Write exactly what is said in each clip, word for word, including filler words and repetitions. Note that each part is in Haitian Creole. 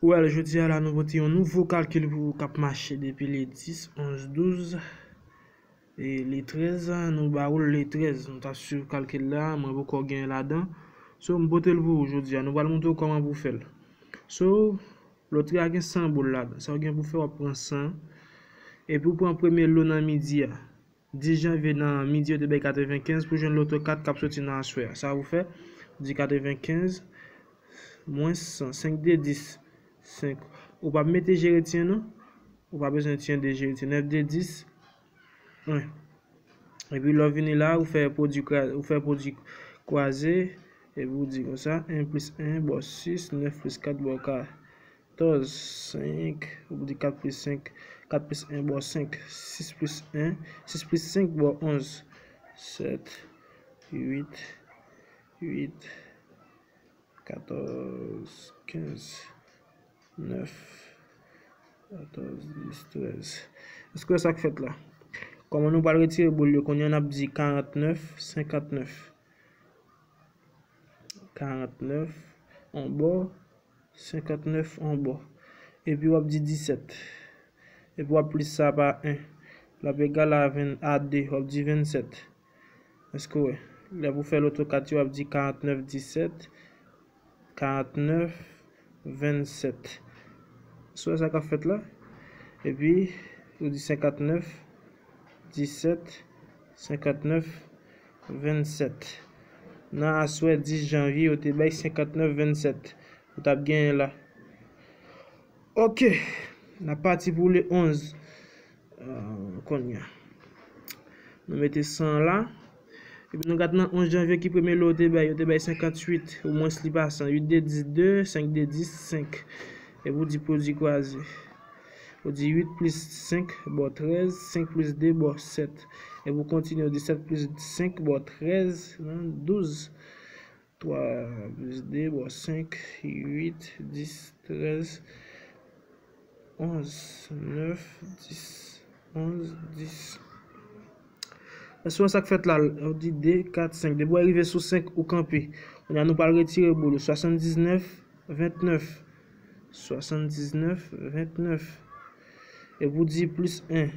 Well, jodi a la, nou pote yon nouvo kalkil pou ou k ap mache depi le dis, onz, douz, e le trèz, nou ba ou l le trèz. Nou t ap swiv kalkil la, mwen poko gen ladan. So, m pote l pou ou jodi a. Nou pral montre w kòman pou w fè l. So, lotri a gen san boul ladan. Sa w gen pou w fè, w ap pran san. Epi w pran premye lo nan midi a. Dis janvye nan midi, yo te bay katrevenkenz pou jwenn loto kat k ap soti nan aswè a. Sa ou fè, ou di katrevenkenz mwens san, senk de dis, senk. Ou pa mete jere tiyen non. Ou pa bezwen tiyen de jere tiyen. Nèf de dis, en. Epi lè w vini la, ou fè pwodui kra-, ou fè pwodui kwaze, epi ou di konsa, en plis en ba w sis, nèf plis kat ba w ka-, katòz, senk, ou di kat plis senk, kat plis en ba w senk, sis plis en, sis plis senk ba w onz, sèt, uit, uit, katòz, kenz, nèf, katòz, dis, trèz. Èske w wè sa k fèt la? Kòman nou pral retire boul yo? Kounye a n ap di karantnèf, senkantnèf. Karantnèf on bò, senkantnèf on bò. Epi w ap di disèt. Epi w ap plis sa pa en. L ap egal a ven, a de. W ap di vennsèt. Èske w wè? Lè pou fè loto kat yo, w ap di karantnèf disèt, karantnèf vennsèt. Èske w wè sa k ap fèt la? Epi, ou di senkantnèf disèt, senkantnèf vennsèt. Nan aswè dis janvye, yo te bay senkantnèf vennsèt. Ou t ap genyen la. Ok. N ap pati pou le onz. Ah, kounye a. Nou mete san la. Epi nou gade nan onz janvye ki premye lo yo te bay. Yo te bay senkantuit. Omwens li pa san. Uit de dis, de. Senk de dis, senk. Epi ou di pwodui kwaze. Ou di uit plis senk ba w trèz, senk plis de ba w sèt. Epi ou kontinye, ou di sèt plis senk ba w trèz, douz. Twa plis de ba w senk, uit, dis, trèz, onz, nèf, dis, onz, dis. Èske w wè sa k fèt la? Ou di de, kat, senk. Depi w rive sou senk, ou kanpe. Kounye a, nou pral retire boul yo. Swasanndiznèf ventnèf. Swasanndiznèf ventnèf. Epi ou di plis en.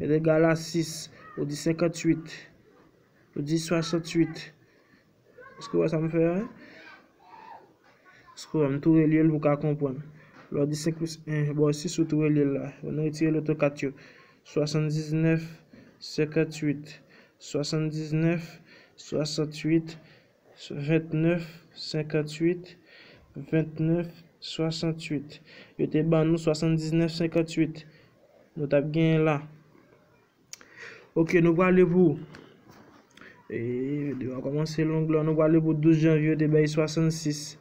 Egal a sis. Ou di senkantuit. Ou di swasanntuit. Èske w wè sa m fè a? Èske w wè m tou relye l pou w ka konprann? Lè w di senk plis en ba w sis, ou tou relye l la. Ann retire loto kat yo. Swasanndiznèf, senkanntuit, swasanndiznèf, swasanntuit, ventnèf, senkanntuit, ventnèf, swasanntuit. Yo te ban nou swasanndiznèf senkanntuit. Nou t ap genyen la. Ok, nou prale pou, e, videyo a kòmanse long la. Nou prale pou douz janvye, yo te bay swasannsis.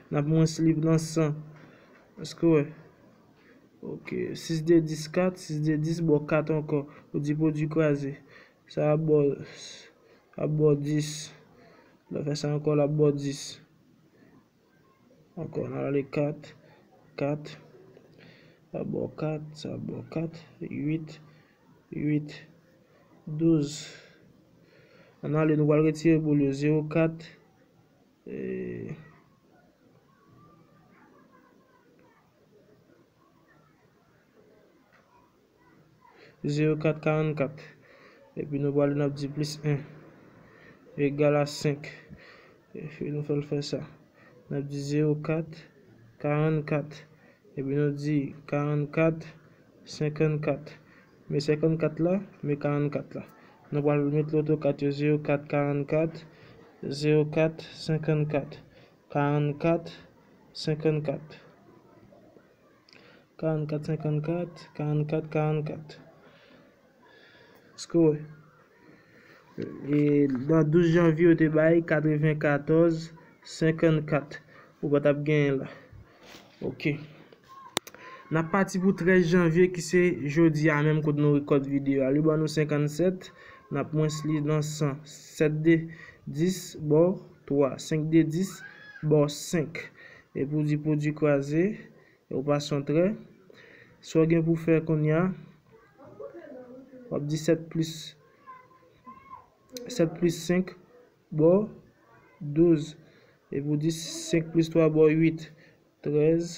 N ap mwens li nan san. Èske w wè? Ok, sis de dis, kat, sis de dis ba w kat ankò. Ou di pwodui kwaze. Sa ap ba w, ap ba w dis. Lè w fè sa ankò, l ap ba w dis. Ankò, n al ale kat, kat, sa ba w kat, sa ba w kat, uit, uit, douz. Ann ale, nou pral retire boul yo, zewo kat, e, zewo kat karannkat. Epi nou prale, n ap di plis en egal a senk. Epi nou fè l fè sa. N ap di zewo kat karannkat. Epi nou di karannkat senkannkat. Men senkannkat la, men karannkat la. Nou pral met loto kat yo, zewo kat karannkat, zewo kat senkannkat, karannkat senkannkat. Karannkat senkannkat, karannkat karannkat. Èske w wè? E nan douz janvye, yo te bay katrevenkatòz senkannkat. Ou pa t ap genyen la. Ok. N ap pati pou trèz janvye, ki se jodi a menm, kote nou rekòd videyo a. Li ban nou senkannsèt, n ap mwens li nan san. Sèt de dis ba w twa. Senk de dis ba w senk. Epi ou di pwodui kwaze. E ou pase yon trè. Sa w gen pou fè kounye a, w ap di sèt plis, sèt plis senk ba w douz. Epi ou di senk plis twa ba w uit. Trèz,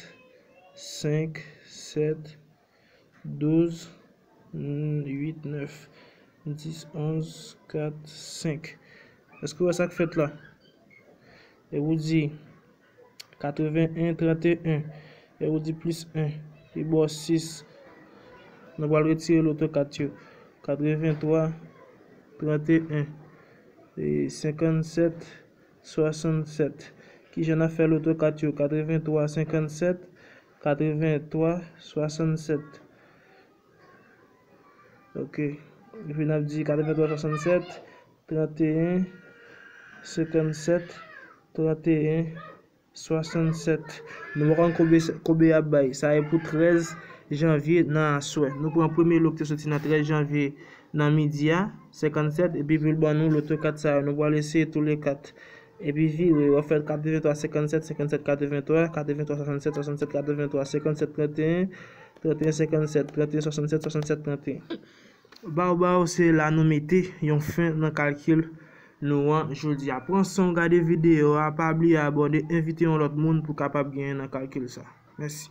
senk, sèt, douz, uit, nèf, dis, onz, kat, senk. Èske w wè sa k fèt la? E ou di katreven en, trannteyen. E ou di plis en. Li ba w sis. Nou pral retire loto kat yo. Katreven twa, trannteyen. E senkannsèt, swasannsèt. Kijan n ap fè loto kat yo? Katreven twa, senkannsèt. Katreven twa, swasannsèt. Ok. Epi n ap di katreven twa, swasannsèt, trannteyen, senkannsèt, trannteyen, swasannsèt. Nou pa konn konbe, konbe y ap bay. Sa e pou trèz janvye nan aswè. Nou pran premye lo ki te soti nan trèz janvye nan midi a, senkannsèt, epi pou l ban nou loto kat sa yo. Nou pral eseye tou le kat. Epi vire, w ap fè katreven twa, senkannsèt, senkannsèt, katreven twa, katreven twa, swasannsèt, swasannsèt, katreven twa, senkannsèt, trannteyen, trannteyen, senkannsèt, trannteyen, swasannsèt, swasannsèt, trannteyen. Baw, baw, se la nou mete yon fen nan kalkil nou an jodi a. Pran san w gade videyo a, pa bliye abòne, envite yon lòt moun pou kapab genyen nan kalkil sa. Mèsi.